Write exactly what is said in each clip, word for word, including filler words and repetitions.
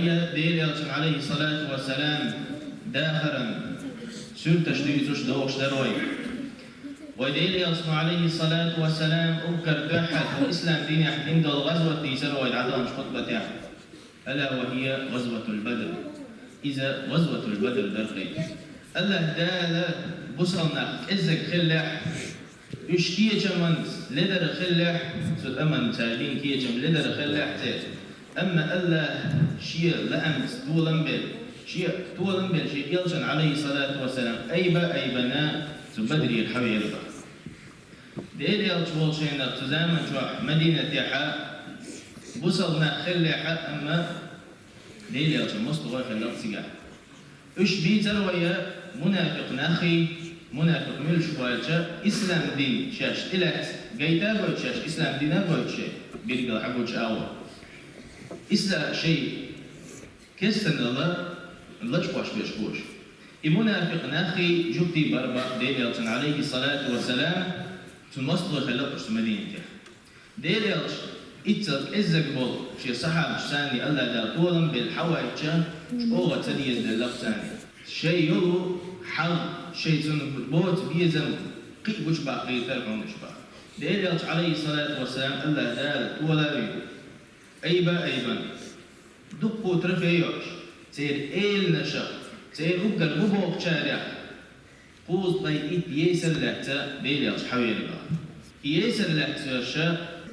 Дела Элчан, Ӏалайхи салату ва салам, дахаран суьрташ дуьйцуш дохуш дара вай. Вай Дела Элчано, Ӏалайхи салату ва салам, уггар дуьххьара ислам динехь дина долу гӀазват дийцира вай дӀадаханчу хутбатехь. Ала ва хия гӀазватул Бадр. Иза гӀазватул Бадр дара кхин. АллахӀ Дала бусалба нах кӀеззиг хиллехь, уьш кечаман ледара хиллехь, цу тӀаман цара дина кечам ледара хиллехь церан. Амма АллахӀа шен лаамца толам бен, шен толам бен шен Элчан, Ӏалайхи салату ва салам, айба-айбана цу Бадрера хьавелира. Дела Элча волу шайнах цу заман чохь Мадинатехьа бусалба нах хиллехьа, амма Дела Элча мостагӀа хилла цигахь. Уьш бийцара вай мунафикъ наххий, мунафикъ муьлш ваьлча, ислам дин шаьш тӀелаьцна гайта а гойтуш, шаьш ислам дин а гойтуш, шайн билггал хьагучу агӀор. Ислам шайн кестана лачкъош берш бу уьш. И мунафикъ наххий, жуьгтий бара боху Дела Элчан, Ӏалайхи салату ва салам, цу мостагӀа хилла уьш цу Мадинатехь. Дела Элча, иццал кӀеззиг болу шен сахьабаш царна АллахӀ Дала толам белла хьаваьлча, чӀогӀа ца дезаделла царна. Шайн йолу хьал, шайн цунна боцу безам кхин а гучубаккхийтара хьуна уьш боху. Дела Элча, Ӏалайхи салату ва салам, АллахӀ Дала тола а вина, айба-айбана, дуккха трофей йолуш, церан эланашах, церан уггар бу бохучарех кхузткъе итт йийсар лаьцна Дела Элча хьавелира боху. И йийсар лаьцна верш,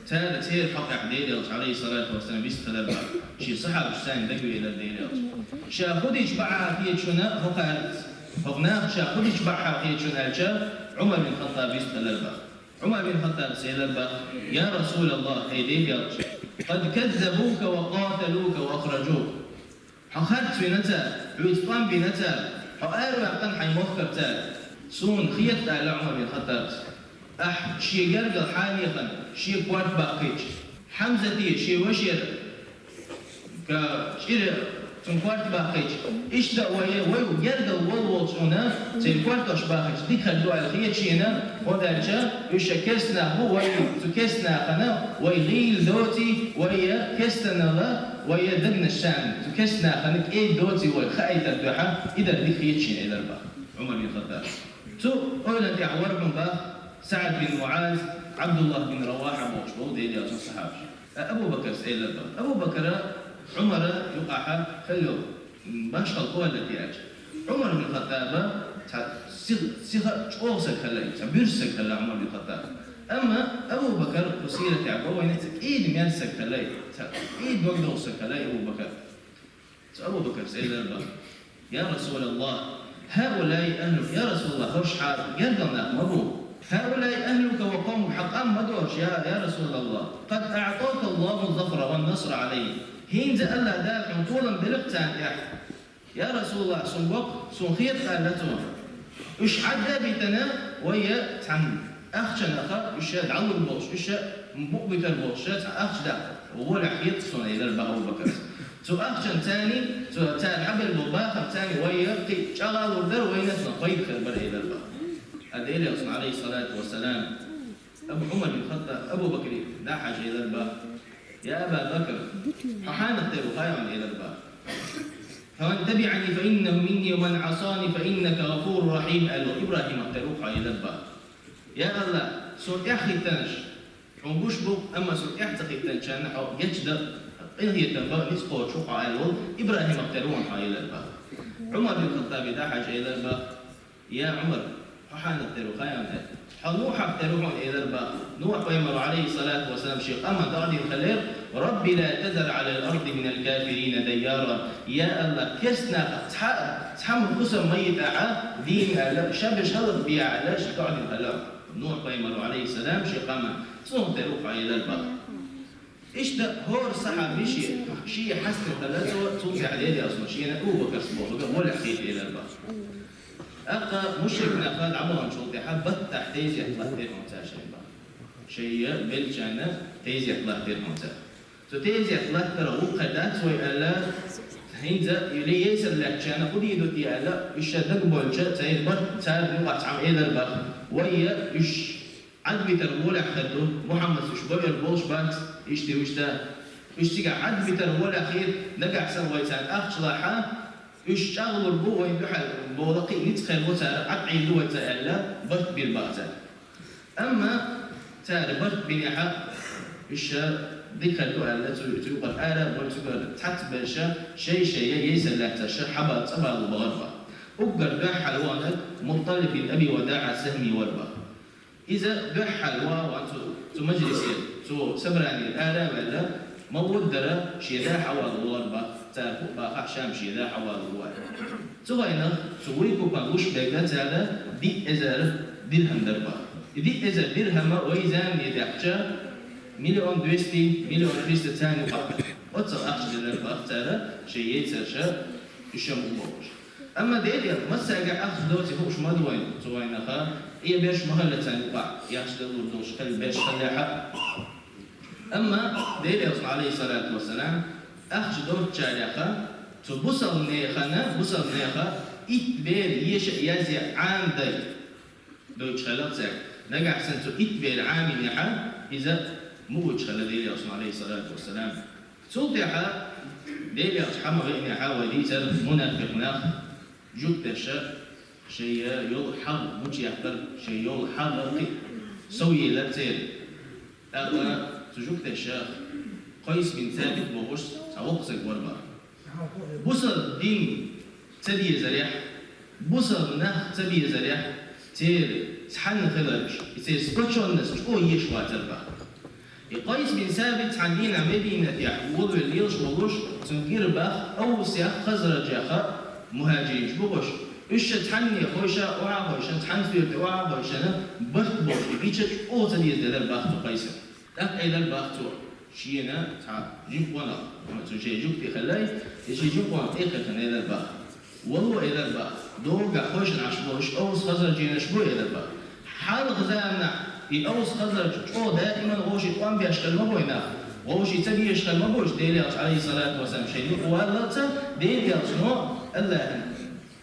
цара церан хьокъехь Дела Элча, Ӏалайхи салату ва салам, вистхилира боху. Шен сахьабаш царна дагавелира Дела Элча. Ша хӀун дича бакъахьа хета шуна хӀокхаьрца? ХӀокху наха ша хӀун дича бакъахьа хета шуна аьлча, Ӏумар бин Хаттаб вистхилира боху. Ӏумар бин Хаттабас элира боху: «Я РасулаллахӀ, хӀай Дела Элча, къад каззабука ва къаталука ва ахражука». Хьо харц вина цара, хьоьца тӀом бина цара, хьо араваьккхина хьайн махкара цара. Суна хета, аьлла Ӏумар бин Хаттабас, ахь шен гергара хьалехана, шен корта баккхийча, Хьамзате шен вашера ка-, чӀира цуьнан корта баккхийча, иштта а вай, вай гергара волу волчунна церан кортош баккхийча дика хир ду аьлла хета шена, хӀунда аьлча уьш ша керста нах бу, вай цу керста нахана вай гӀийла доций, вай кестанала, вай дегнаш царна, цу керста нахана кӀеда доций вай хаийтар дуьхьа, и дар дика хета шена, элира боху Ӏумар бин Хаттабас. Цу ойланна тӀехь вара хьуна боху СаӀд бин МуӀаз, ӀабдуллахӀ бин Равахьа бохуш болу Дела Элчан сахьабаш. Ткъа Абу Бакарс элира боху. Абу Бакара, Ӏумара юкъахьа хилла йолу, м, башхалла кхоллалла аьлча. Ӏумар бин Хаттаба цхьа сиха, сиха чӀогӀа саг хилла, цхьа буьрса саг хилла Ӏумар бин Хаттаб. Амма Абу Бакар кху сиратехь бу вайна цхьа кӀеда мерза саг хилла, цхьа кӀеда дог долу саг хилла Абу Бакар. Цу Абу Бакарс элира боху: «Я РасулаллахӀ, хӀаулаи ахӀлука, я РасулаллахӀ, хӀорш хьан гергара нах ма бу. ХӀаулаи ахӀлука ва къавмука, хьан къам ма ду хӀорш, я, я РасулаллахӀ. Къад аӀтакаллахӀу зафра ва насра Ӏалайхим. ХӀинца АллахӀ Дала хьуна толам делира царна тӀехь. Я РасулаллахӀ, суна боккха, суна хета аьлла цо. Уьш хьадда а битина, вай цхьана ахчанах уьш дӀалур болуш, уьш букъ буьтур болуш, цхьа ахча даккха гӀолехь хета суна», — элира боху Абу Бакарс. Цу ахчанца, цу цара хьабелла болу бахамца вай кхин а чӀагӀ а лур дара, вайна цунах пайда хир бара, элира боху. Ткъа Делан Элчано, Ӏалайхиссалату вассалам, Абу Ӏумар бин Хаттаб, Абу Бакре дӀахьаьжча элира боху: «Я Аба Бакр, хьо хьанах тера ву хаьий хьуна?» — элира боху. «Фаман табиӀани фаиннаху минни, ва ман Ӏасани фаиннака гъафуру рахьим», — аьлла, ИбрахӀимах тера ву хьо, элира боху. Я АллахӀ, суна тӀаьхьахӀиттинарш хьуна гуш бу, амма суна тӀаьхьа ца хӀиттинчарна хьо гечдан, къинхетам бан ницкъ кхочуш ву хьо, аьлла волу ИбрахӀимах тера ву хьуна хьо, элира боху. Ӏумар бин Хаттабе дӀахьаьжча элира боху: «Я Ӏумар, хьо хьанах тера ву хаьий хьуна?» — аьлла. «Хьо Нухьах тера ву хьуна», — элира боху. Нухь пайхамаро, Ӏалайхиссалату вассалам, шен къаман дӀадина хилла: «Рабби ла тазар Ӏалал арди минал кафирина дайяра». Я АллахӀ, керстанах цхьа, цхьа хӀусам ма йитахь дийна аьлла, ша берш хӀаллакбехьа аьлла, ша дӀадина хилла Нухь пайхамаро, Ӏалайхиссалам, шен къаман. Цунах тера ву хьо, элира боху. Иштта хӀора сахьаб шен, шен хьастам хилла цо, цул тӀаьхьа Делан Элчано шена Абу Бакарс бохург гӀолехь хета, элира боху. ТӀаккха мушрик нах дӀабаханчул тӀаьхьа баттахь тезет латтира хьуна цара шайна боху. Шайн беллачарна тезет латтира хьуна цара. Цу тезет латтарх вукхара дац вай аьлла, хӀинца или йийсар лаьттачарна хӀун дийр ду те аьлла, уьш ша дагабойлча, церан барт цара мукъа цхьамма элира боху: «Вай уьш Ӏадбитар гӀолехь хир ду, Мухьаммадс уьш байъар болуш бац, иштта уьш да». Уьш цигахь Ӏад битар валахь хир, нагахь санна вай царна ахча лахь, уьш чӀагӀлур бу вайн дуьхьал боху кхин а ницкъ хир бу цара, Ӏад Ӏийр ду вай цара аьлла, барт бира бах цара. Амма цара барт бинехь, уьш дика хир ду аьлла, цу, цу юкъара ара а бой, цуьнгара цхьацца берш шай-шай йийсар лаьцна шаьш хьабала цӀа балар бахара бах. Уггар дуьххьал ваханарг Мутталиб бин Аби ВадаӀа ас-Сахьми вара бах. Иза дуьххьал ван-ван цу, цу мажлисера, цу собранера ара а ваьлла, ма вуьйр дара шен да хьавалар вара бах, цара хӀуъа бахахь, Шам шен да хьавалар ву аьлла. Цу хенахь цу вукху купан гуш берг цара диъ эзар дирхӀам дара бах. И диъ эзар дирхӀам вай заманца даьхча, миллион двести, миллион триста царна юкъахь дара. Оццул ахча делира бах цара, шайн йийсарш, уьш ма бохуш. Амма Делера массаьрга ахча доций хууш ма ду вайна, цу вайнаха, и берш ма хилла царна юкъахь, яхаш далур долуш хилла берш хиллехь а. Амма Делан Элчано, Ӏалайхиссалату вассалам, ахча доцучарех, цу бусалба нахана, бусалба наха итт бер еша а язъян Ӏамадай дойтуш хилла цаьрга. Нагахь санна цу итт бер Ӏамийнехь, иза муха вуьтуш хилла Делан Элчано, Ӏалайхиссалату вассалам. Цул тӀаьхьа Делан Элча хьа ма веанехь, вай дийцар мунафикъ нах, жуьгташа шайн йолу хьагӀ гучуяьккхира, шайн йолу хьагӀ кхин а сов елира церан. ТӀаккха цу жуьгташа Къайс бин Сабит бохуш цхьа воккха стаг вара бах. Бусалба дин ца дезарехь, бусалба нах ца безарехь, церан цхьаьна хиларш, и церан сплочённость чӀогӀа езаш вацара бах. И Къайс бин Сабит цхьана дийнахь Мединатехь волавелла лелаш волуш, цунна гира бах Аусех, Хазражех мухӀажиринаш бу уьш. Уьш ша цхьанне хойша, охьа а хойшина, цхьана суьрте охьа а хойшина, барт болуш, и гича чӀогӀа ца дезаделира бах цу Къайсана. ТӀаккха элира бах цо шена цхьа жима къонах, цу шайн жуьгти хилла, и шен жима къонах тӀе а кхаьчна элира бах. Вало, элира бах, догӀа хойшина Ӏаш болуш Аус-Хазражинаш бу, элира бах. Хьалха заманахь и Аус-Хазраж чӀогӀа даиман вовшийн тӀом беш хилла ма бой нах, вовшийн ца безаш хилла ма бой уьш, Делан Элча, Ӏалайхиссалату вассалам, шайна юкъа валлалца, Делан Элчано АллахӀан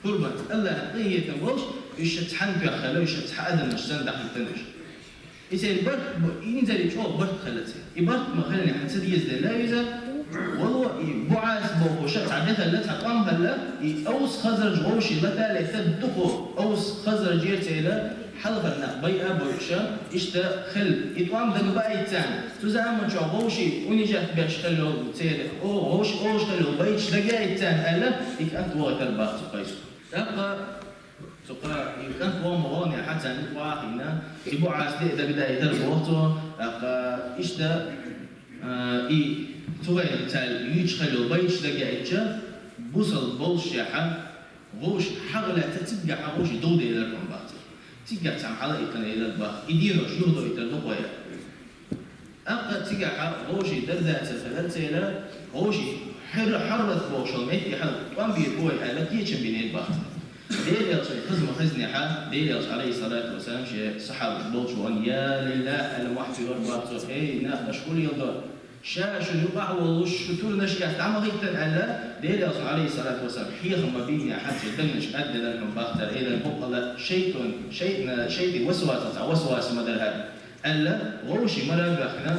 пурбанца, АллахӀан къинхетам болуш, уьш ша цхьаьна тоьхна хилла, уьш ша цхьа адамаш санна дӀахӀиттина уьш. И церан барт бу, инзаре чӀогӀа барт хилла церан. И барт ма хиллехь ца дезаделла иза, вало, и БуӀас бохуш цхьа де хилла, цхьа тӀом хилла, и Аус-Хазраж вовшийн лата а летта дукха Аус-Хазражера церан хьалхара нах байа а бойуш, иштта хилла. И тӀом дага баийта царна. Цу заманчохь вовшийн унижать беш хилла йолу церан, о, вовшийн олуш хилла йолу байташ дага яийта царна аьлла, и кӀант вохуьйтура бах цу Къайсо. ТӀаккха цу Къа-, и кӀант вогӀу ма вогӀу, хьан царна юкъа а хиъна, и БуӀас де а дагадайтар боху цо, тӀаккха иштта, а, и цу вайна цара юьйцуш хилла йолу байташ дага яийча, бусалба боллушехь, вовшийн хьагӀ лаьцна циггахь вовшийн дов делира хьуна бах цара. Циггахь цхьаьна хьала а итина элира бах, и денош юхадойтур ду-кх вай. ТӀаккха цигахь вовшийн дарзацар хилар церан, вовшийн хьар-, хьаррат бохуш йолу метте хьала тӀом бийр бу вай аьлла, кечам бинера бах цара. Делан Элча хаза ма хезнехь, Делан Элча, Ӏалайхиссалату вассалам, шен сахьабаш болчу ван, я лилла аьлла, мохь туьйхира бах цо, хей, нах, аша хӀун леладо? Ша шуна юкъахь а волуш, шу турнаш эцна дӀа ма хӀиттина аьлла, Делан Элчано, Ӏалайхиссалату вассалам, хьехам ма бинехь, шен дегнаш Ӏадделира хьуна бах цара, элира букъала шайтан, шайтан, шайтан васвасал цхьа васваса ма дара хӀара. Аьлла, вовшийн мара а баьхкина,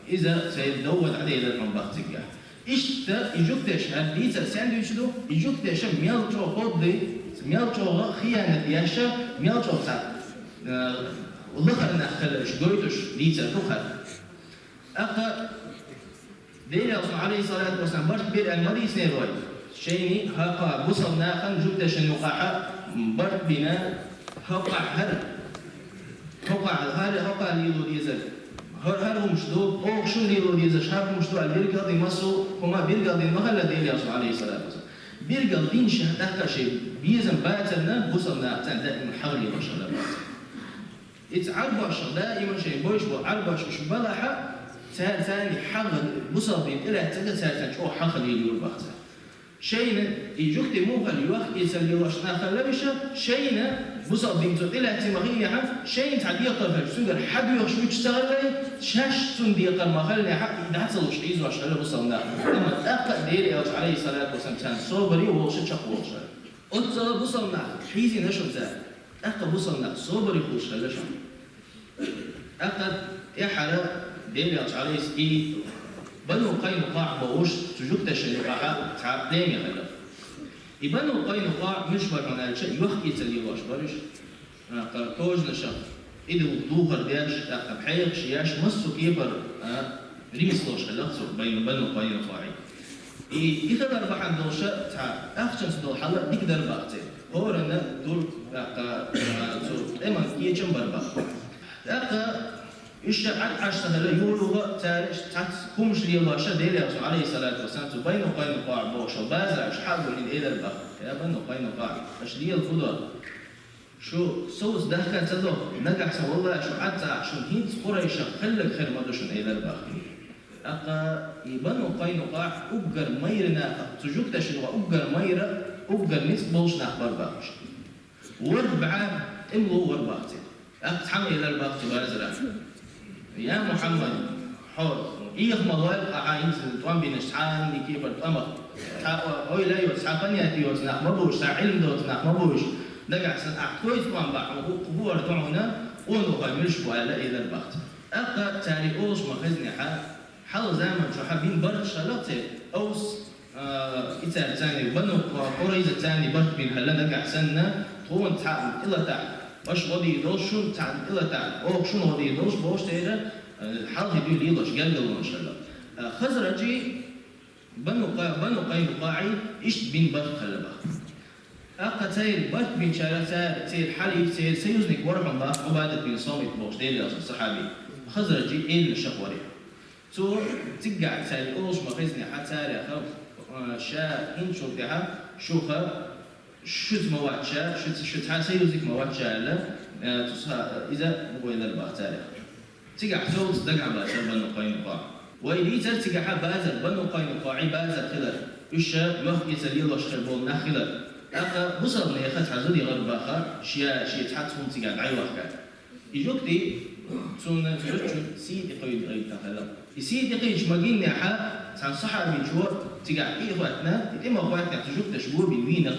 иза церан дов дӀаделира хьуна бах циггахь. Иштта и жуьгташа хӀара дийцар сенна дуьйцуш ду, и жуьгташа мел чӀогӀа кховдий, мел чӀогӀа хиянат еш, мел чӀогӀа цхьа, э, лахара нах хиларш гойтуш дийцар ду хӀара. ТӀаккха Делан Элчано, Ӏалайхиссалату вассалам, барт бира аьлла ма дийцинера вай. Шайна хӀокху бусалба нахана жуьгташна юкъахь барт бина, хӀокхахь хӀара, хӀокхахь хӀара, хӀокхахь лело дезар, хӀара, хӀара хӀумаш ду, оха шуна лело дезаш хӀара хӀумаш ду аьлла, билгалдина массо а хӀума билгалдина ма хилла Делан Элчано, Ӏалайхиссалату вассалам. Билгалдинчехь тӀаккха шайн безам бацарна, бусалба наха царна даиман хьагӀ лелош хилла бацара. Иза Ӏарбоша даиман шайн бойуш болу Ӏарбош уьш балахь а, цара царна хьагӀ, бусалба дин тӀелаьцнарг цара царна чӀогӀа хьагӀ лелайора бах цара. Шайна и жуьгти муха хилла, йохка-эцар лелош нах хилла уьш, шайна бусалба дин цо тӀелаьцна ма хиънехь, шайна цхьа декхар хилча, цуьнгара хьадоьхуш вуьтуш ца хилла, шаьш цунна декхар ма хиллехь, и дӀа ца луш хьийзош хилла бусалба нах. Амма тӀаккха а Делан Элча, Ӏалайхиссалату вассалам, царна собаре а волуш чекхволуш хилла. Оццул бусалба нах хьийзийна шуна цара. ТӀаккха бусалба нах собаре хуьлуш хилла шуна. ТӀаккха тӀаьххьара Делан Элча, Ӏалайхис-, и Бану Къайнукъаъ бохуш цу жугташна юкъахь цхьа племя хилла. И Бану Къайнукъаъ муьлш бара хьуна аьлча, йохк-эцар лелош бара уьш. А, кху кожанашах, идалх духар деш, тӀаккха пхьегӀаш еш, массо а кепара, а, ремеслош хилла цу Байн-, Бану Къайнукъаъ. И, и хилар бахьана долуш цхьа ахчанца долу хьал а дика дара боху церан. ХӀоранна дур, тӀаккха, а, цу тӀеман кечам бара боху. ТӀаккха уьш ша Ӏад Ӏаш ца хилла, юха-юха цара цхьацца хӀуманаш лелош, Делан Элчано, Ӏалайхиссалату вассалам, цу Бану Къайнукъаъ бохучу базарахь ша а гулйина элира боху: «Я Бану Къайнукъаъ, аша лела хӀун до? Шу совца дахка ца до, нагахь санна, валлахӀи, шу Ӏад ца Ӏахь, шуна хӀинца Къурайшах хилларг хир ма ду шуна», — элира боху. ТӀаккха и Бану Къайнукъаъ уггар майра нахах, цу жугташна юкъахь уггар майра, уггар ницкъ болуш нах бара боху уьш. ВорхӀ бӀе тӀемало вара боху цигахь. ТӀаккха цхьамма элира боху цу базарахь: «Я Мухьаммад, хьо Ӏеха ма лойла, ахьа хӀинца тӀом бинарш цхьана а кепара тӀамах, цхьа ойла йоцу, цхьа понятие йоцу нах ма бу уьш, цхьа Ӏилма доцу нах ма бу уьш. Нагахь санна ахь тхоьца тӀом бахь, хӀун, хӀун хир ду хьуна, къонахий муьлш бу», — аьлла элира боху. ТӀаккха цара и олуш ма-хеззинехь, хьалха заман чохь бина барташ хилла церан, Авс, а, и цара царна, Бану Къурайза царна барт бина хилла, нагахь санна тхуна цхьаъна тӀелатахь, аша гӀо дийр долуш, шуна цхьаъна тӀелатахь, оха шуна гӀо дийр долуш бохуш церан, а, хьалхе дуьйна лелош гергарлонаш хилла. А, Хазраджий, Бану Къа-, Бану Къайнукъаъий иштта бина барт хилла боху. ТӀаккха церан барт бинчара цара, церан хьалиф, церан союзник вара хьуна боху Ӏубадат бин Самит бохуш Делан Элчанан сахьаби. Хазраджий эланашах вара. Цо цигахь цара олуш ма-хеззинехь царех, а, ша хӀинцул тӀаьхьа шуха, шуьца ма вац ша, шуьца, шуьца цхьа союзник ма вац ша аьлла, а, цу са-, иза мукъа велира боху царех. Цигахь цуьнца дагахь бацара Бану Къайнукъаъ. Вай дийцира цигахь базар, Бану Къайнукъаъий базар хилар. Уьш ша йохк-эцар лелош хир болу нах хилар. ТӀаккха бусалба нехан цхьа зуда яхара боху, шен, шен цхьацца хӀума цигахь дӀайохкар. И жугтий цунна, цу зудчунна сий тӀекхуьйту хилла. И сий тӀекхуьйтуш ма-гиннехь, цхьана сахьабичо цигахь тӀе а хӀоьттина, и тӀе ма-хӀоьттинехь, цу жугташа го бина вийна.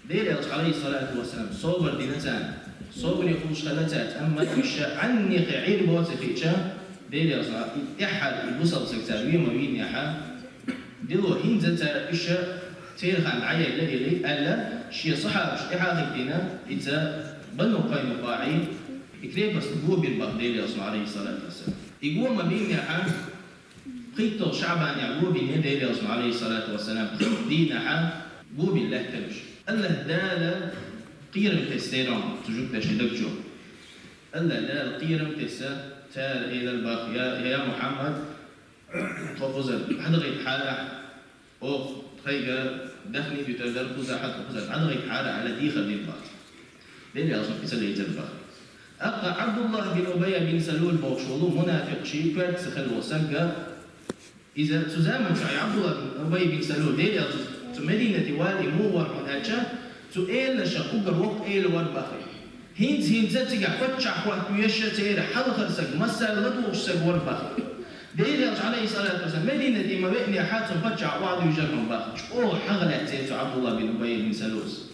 Делан Элчано, Ӏалайхиссалату вассалам, собар дина царна. Собаре хуьлуш хилла цаьрца, амма уьш ша Ӏаннехь Ӏийр боций хиъча, Делан Элчано и тӀаьххьара и бусалба саг цара вен ма-вийнехь, дело хӀинца цара уьш ша церан хан дӀаяьлла, или аьлла, шен сахьабаш тӀаьхьа а хӀиттийна, иза Бану Къайнукъаъий и крепость го бира боху Делан Элчано, Ӏалайхиссалату вассалам. И го ма-бийнехь, пхийтталгӀа ШаӀбанехь го бина Делан Элчано, Ӏалайхиссалату вассалам, пхийтта дийнахь го бина лаьттара уьш. АллахӀ Дала кхерам тесна церан, цу жугташна даг чу. АллахӀ Дала кхерам тесна, цара элира боху: «Я, я Мухьаммад, тхо кхузара дӀадахийтахьара ахь, оха тхайга даьхни дуьтур дара, кхузахь тхо кхузара дӀадахийтахьара ахь», — аьлла, дехар дина боху. Делан Элчано и ца лецира боху. ТӀаккха Ӏабдуллахь бин Убай бин Салул бохуш волу мунафикъ, шен коьртаца хилла волу саг, иза цу заман чохь Ӏабдуллахь бин Убай бин Салул, Делан Элчано цу Мединате вале муха вара хьуна аьлча, цу эланашах уггар воккха эла вара боху. ХӀинца, хӀинца цигахь паччахь хӀоттавеш церан хьалхара саг, массарна ладугӀуш саг вара боху. Делан Элчано, Ӏалайхиссалату вассалам, Мединате ма-веънехь, цунна паччахь охьадуьйжира хьуна боху. ЧӀогӀа хьагӀ лаьцна цу Ӏабдуллахь бин Убай бин Салулс.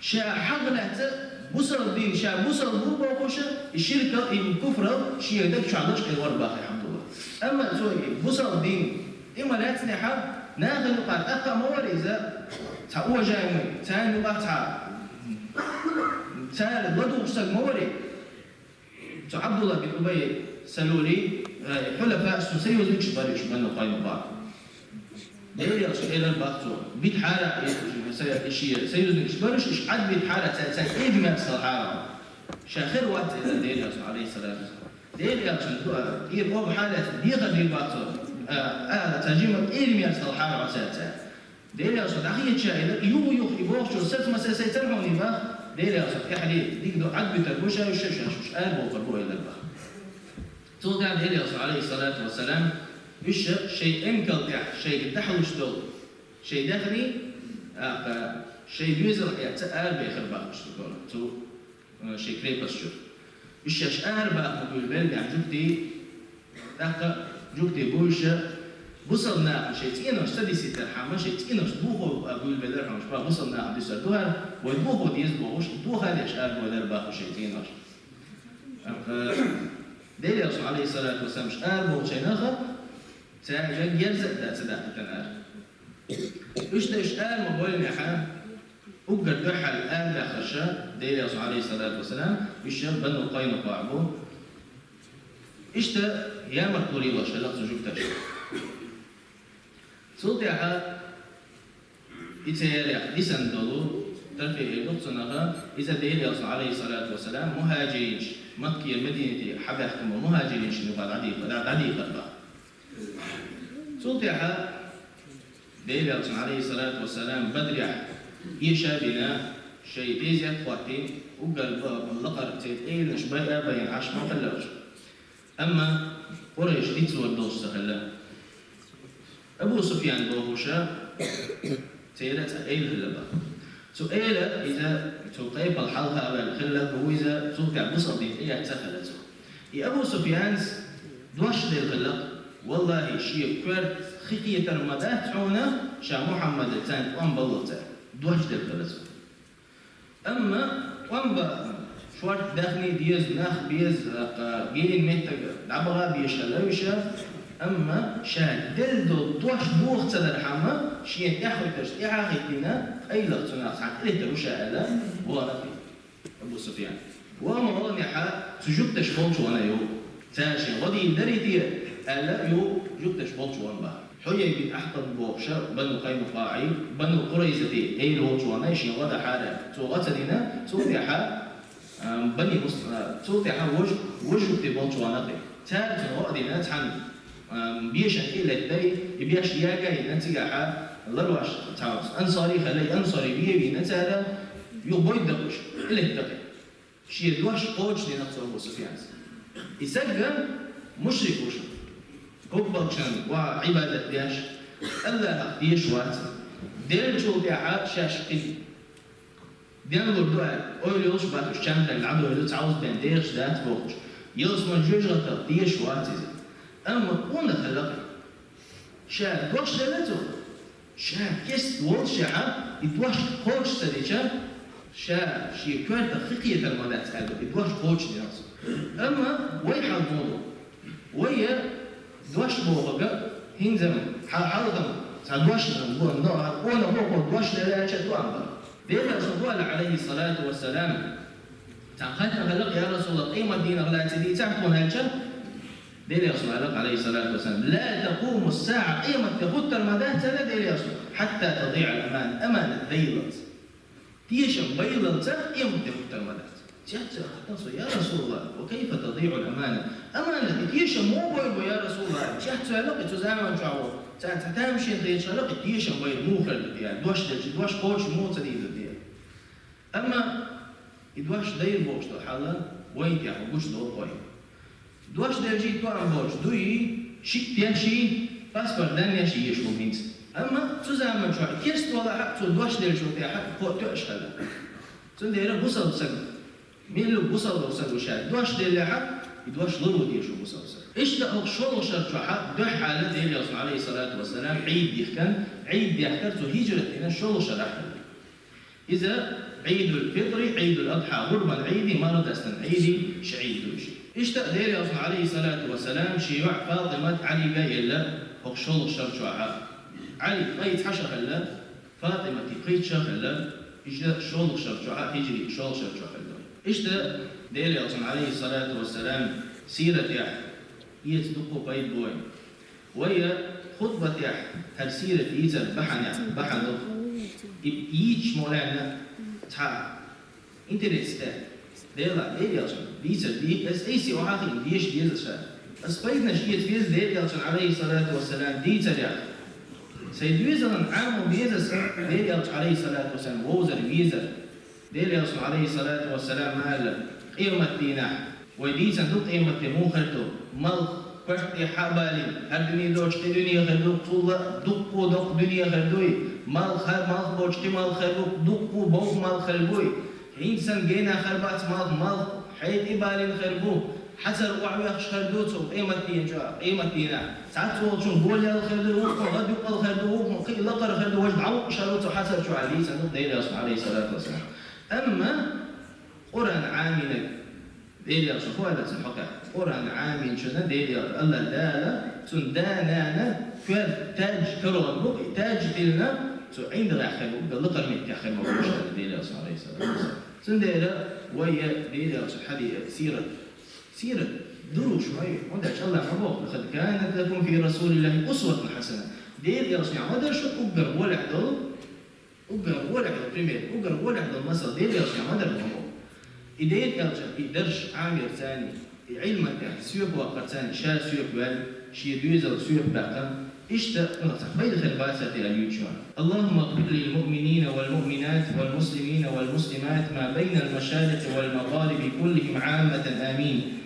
Ша хьагӀ лаьцна, бусалба дин, ша бусалба ву бохуш, и ширкал, и куфрал шен даг чохь лачкъийна вара боху Ӏабдуллахь. Амма цо и бусалба дин тӀе ма лаьцнехь, нахана юкъахь тӀаккха а ма вара иза, цхьа уважаемый, царна юкъахь цхьа, цара ладугӀуш саг ма вара. Цу Ӏабдуллахь бин Убай Салули, э, хьулафаъ, цуьнан союзникаш бара уьш Бану Къайнукъаъ. Делан Элчано элира боху цо: «Битахьара, э, са-, шен союзникаш бара уьш, уьш Ӏад битахьара, цаьрца кӀеда-мерза хилахьара хьо. Ша хир вац», — элира Делан Элчано, Ӏалайхиссалату вассалам. Делан Элчано, э, тӀера оба хьалаьцна, дехар дира боху цо: «Э, ала ца жима, кӀеда-мерза хилахьара хьо цаьрца». Делан Элчано дӀахедаьча, элира, юха-юха и бохучо саца ма сацийцара хьуна и боху. Делан Элчано тӀаьхьа дика ду, Ӏад буьтур бу ша уьш, ша уьш арабохур бу, элира боху. Цул тӀаьхьа Делан Элчано, Ӏалайхиссалату вассалам, уьш шайн эмкал тӀехь, шайга дахьалуш долу шайн даьхни, тӀаккха шайн доьзал эцна арабехира боху уьш цу, цу, э, шайн крепость чуьра. Уьш шаьш арабаха ма буьйлабелла боху жугтий, тӀаккха жугтий бу уьш, бусалба нахана шайн цӀенош ца дисийтархьама, шайн цӀенош бохо а буьйлабеллера хьуна уьш, боху, бусалба нахана дуьсур ду хӀара, вай бохо деза бохуш, бохо а деш арабевлира боху шайн цӀенош. ТӀаккха Делан Элчано, Ӏалайхиссалату вассалам, уьш арабохучу хенахь, Цаьрга герз а дац даккхатанара. Иштта уьш ара ма бовлинехь, уггар дуьххьара арадахарша, Делан Элчано, Ӏалайхи ссалату вассалам, уьш Бану Къайнукъаъ бу. Иштта ямартлур йолуш хилла цу жуьгташа. Цул тӀаьхьа и царех дисина долу, трофей эр ду-кх цунах, иза Делан Элчано, Ӏалайхи ссалату вассалам, мухӀажиринаш, Маккера Мадинате хьабаьхкина болу мухӀажиринашна юкъахь дӀадийхар, дӀа-, дӀадийхар боху. Цул тӀаьхьа Делан Элчано, Ӏалайхи ссалату вассалам, Бадрехь эша а бина, шайн тезет а хӀоттийна, уггар бан лакхара церан эйланаш байа а байна, Ӏаш ма хилларш. Амма къурайш дицлур долуш ца хилла. Абу Суфьян бохуша, церан цхьа эла хилла боху. Цу эла иза цу кхайпал хьалха а ваьлла хилла, ву иза цул тӀаьхьа бусалба дин тӀеэцна хилла цо. И Абу Суфьянс дош делла хилла, валлахӀи, шен коьрта хи кхетар ма дац хьуна, ша Мухьаммадца царна тӀом баллалц, дош делла хилла цо. Амма тӀом бан шорта даьхни деза, нах беза, тӀаккха гена меттиг дӀабаха безаш хилла уьш, амма ша делла долу дош боху ца дархьама, шен тӀаьхьахӀиттарш тӀаьхьа а хӀиттийна, къайлаха цунах цхьаьна тӀелетар ву ша аьлла, вахана Абу Суфьян. Ва ма ваханехь, цу жуьгташа болчу вахана ю. Цара шен гӀо дийна дарий те аьлла, ю жуьгташа болчу вахана боху. Хьуяй бин Ахьтаб бохуша, Бану Къайнукъаъий, Бану Къурайзатий эла волчу вахана, шен гӀо дахьара. Цо гӀо ца дина, цул тӀаьхьа, ам, Бани Мус-, а, цул тӀаьхьа вож-, вож жуьгтий болчу вахана кхин. Цара цунна гӀо а дина, цхьаьна, ам, бешан тӀе а леттай, и беш яга а йина, цигахьа ларваш цхьа ансарий хилла, и ансарий вен а вийна цара, юха бойда дакъуш, тӀелетта кхин. Шен дош кхочушдина цо Абу Суфьянс. И сагга мушрик ву шу. Хьуббалчан ва Ӏибадат деш, Аллахах дезаш вац. Деллачул тӀаьхьа шаьш кхин денлур ду аьлла, ойла йолуш бац уьш, чамдарна дӀадойла, цхьа узбен дехаш дац бохуш, ялсаман жоьжахатах дезаш вац иза. Амма къонах хилла кхин. Ша дош делла цо. Ша кест волушехьа, и дош кхочуш ца дича, ша шен коьртах хи кхетар ма дац аьлла, и дош кхочушдина цо. Амма вай хьал муха ду? Вай я дош бохург, хӀинца-м, хьа-, хьалха-м, цхьа дош дан бу, но, къонах боху дош делла аьлча а ду амма. Делан Элчано аьлла, Ӏалайхи ссалату вассалам, цхьа кхайкхина хилла, я Расулаллах, къемат дийнах лаьцна дийцахьа тхуна аьлча, Делан Элчано аьлла, Ӏалайхи ссалату вассалам, ла такуму ссаӀа, къемат де хӀуттар ма дац аьлла Делан Элчано, хьатта тадиӀал амана, аманат дайлалц. Тешам байлалца къемат де хӀуттар ма дац. Цец а хаттар со, я Расулаллах, ва кайфа тадиӀул амана? Аманат, и тешам муха бойр бу, я Расулаллах? Цец а аьлла, кхин цу заман чохь ву, царна цхьа тамашийна хеташ хилла, и тешам байр муха хир ду те, дош делча, дош кхочуш муха ца дийр ду те. Амма и дош дайр бохуш долу хьал вайн тӀехь гучудолу вай. Дош делчий тоам боцуш дуй, шиъ теший, паспорт дан еш езаш ву хӀинца. Амма цу заман чохь керста валахь а, цо дош деллачул тӀаьхьа кхо а тоьаш хилла. Цундела бусалба саг, милла бусалба саг ву ша, дош деллехь а, и дош лур ву дезаш ву бусалба саг. Иштта хӀокху шолгӀа шар чохь а дуьххьара Делан Элчано, Ӏалайхи ссалату вассалам, Ӏийд дихкина, Ӏийд дехкар цо хиджрат дина шолгӀа шарахь хилла. Иза Ӏийдул-Фитри, Ӏийдул-Адхьа, гӀурбан Ӏийди, марха дастан Ӏийди, ши Ӏийд ду уьш. Иштта Делан Элчано, Ӏалайхи ссалату вассалам, шен йоӀ ФатӀимат Ӏалига елла хӀокху шолгӀа шар чохь а. Ӏали ткъе цхьа ша хилла, ФатӀимат кхойтта ша хилла, иштта шолгӀа шар чохь а, хиджри шолгӀа шар чохь хилла. Иштта Делан Элчано, Ӏалайхи ссалату вассалам, сиратехь эца дуккха пайда бу вайна. Вай хутбатехь хӀара сират йийцар бахьанехь, бахьана ду. И йийцаш ма лаьнна цхьа интерес тӀе. Делан, Делан Элчано дийцар, ди-, ас айси охьа хиъна, деша деза ша. Ас пайданаш эца беза Делан Элчано, Ӏалайхи ссалату вассалам, дийцарех. Сайн доьзалан Ӏамо беза ас Делан Элчано, Ӏалайхи ссалату вассалам, вовзар, везар. Делан Элчано, Ӏалайхи ссалату вассалам, ма аьлла, къемат дийнахь, вай дийцина ду къемат де муха хир ду, малх коьрта тӀе хьа а балийна, хӀара дуьне доцуш кхин дуьне хир ду, цул а дуккха а доккха дуьне хир дуй, малх, хӀара малх боцуш кхин малх хир бу, дуккха а бовха малх хир буй, хӀинца санна генахь хир бац малх, малх хье тӀе балийна хир бу, хьацар охьавоьхуш хир ду цу къемат дийнахь, къемат дийнахь. Цхьацца волчун гола ял хир ду, вукхун гӀадъюкъал хир ду, вукхун кхин лакхара хир ду, важа дӀавукъуш хир ву цу хьацар чохь, дийцина ду Делан Элчано, Ӏалайхи ссалату вассалам. Амма Къуръан Ӏамийнарг, Делан Элчано хӀун аьлла цунах хьокъехь? Къуръан Ӏамийнчунна Делан Элчано, АллахӀ Дала Цун да-нана коьрта таьж карор бу, и таьж хилла цу ӀиндагӀехь хир бу, уггар лакхара меттехь хир бу, аьлла Делан Элчано, алейхиссалату вассалам. Цундела вай Делан Элчан хьади-, сират, сират дуруш ма ю, хӀунда аьлча Аллах ма боху: «لقد كان لكم في رسول الله أسوة حسنة». Делан Элчанехь ма дара шуна уггар гӀолехь долу, уггар гӀолехь долу пример, уггар гӀолехь долу масал Делан Элчанехь ма дара ма боху. И Делан Элчан и дарж Ӏаморца, и Ӏилман тӀехь соьпа ваккхарца, ша соьпа ваьлла, шен доьзал соьпа баьккхина, иштта кхунах цхьа пайда хир бацара те аьлла юьйцу. اللهم اغفر للمؤمنين والمؤمنات والمسلمين والمسلمات ما بين المشارق والمغارب كلهم عامة، آمين.